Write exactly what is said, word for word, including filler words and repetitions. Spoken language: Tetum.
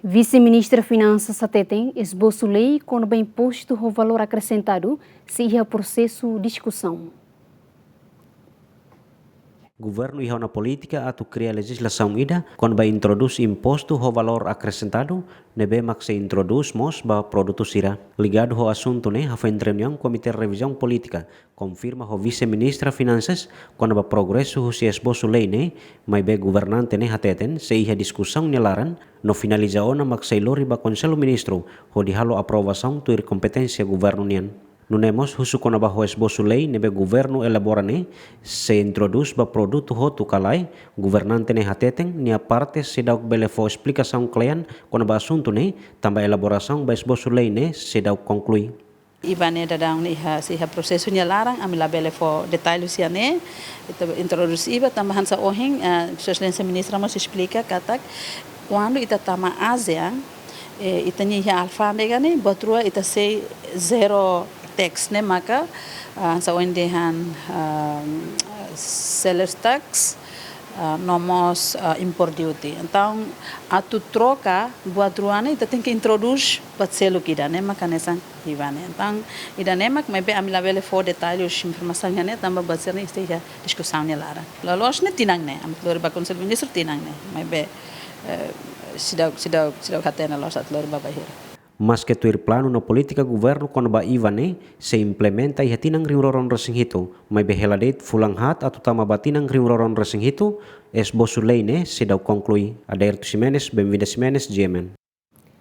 Vise-Ministra Finansas hateten esbosu lei kona-ba impostu ho valór akresentadu sei iha prosesu diskusaun. Governu iha ona polítika atu kria lejizlasaun ida kona-ba introdús impostu ho valór akresentadu ne'ebé mak sei introdús mós ba produtu sira. Ligadu ho asuntu ne'e, hafoin reuniaun Komité Revizaun Polítika konfirma ho Vise-Ministra Finansas kona-ba progresu husi esbosu lei ne'e, maibé governante ne'e hateten sei iha diskusaun nia laran no finaliza ona mak sei lori ba Konsellu Ministru hodi halo aprovasaun tuir kompeténsia governu nian. Nune'e mós husu kona-ba ho esbosu lei ne'ebé governu elabora ne'e sei introdús ba produtu hotu ka lae, governante ne'e hateten nia parte seidauk bele fó esplikasaun kle'an kona-ba asuntu ne'e, tanba elaborasaun ba esbosu lei ne'e seidauk konklui. Iva ne'e daudaun ne'e iha, sei iha prosesu nia laran, ami labele fó detallu sira ne'e, ita introdús iva, tanba hanesan ohin, eh, Sua Exelénsia Ministra mós esplika katak, kuandu ita tama ASEAN, eh, ita-nia iha alfándega ne'e, buat rua ita sei zero tax ne'e maka, ah, hanesan ohin dehan, ah, sellers tax, ah, no mós, ah, import duty. Entaun, atu troka buat rua ne'e, ita tenke introdús buat seluk ida ne'e maka hanesan iva ne'e. Entaun, ida ne'e mak maibé ami labele fó detallu informasaun ida ne'e, tanba buat sira ne'e sei iha diskusaun nia laran. Loloos ne'e tinan ne'e, ami lori ba Konsellu Ministru tinan ne'e. Maibé, eh, seidauk, seidauk, seidauk hatene loos atu lori ba bainhira. Maske tuir planu no polítika governu kona-ba iva ne'e sei implementa iha tinan rihun rua ruanulu-resin-hitu, maibé hela de'it fulan haat atu tama ba tinan rihun rua ruanulu-resin-hitu, esbosu lei ne'e seidauk konklui. Adairto Ximenes, Benvinda Ximenes, G M N.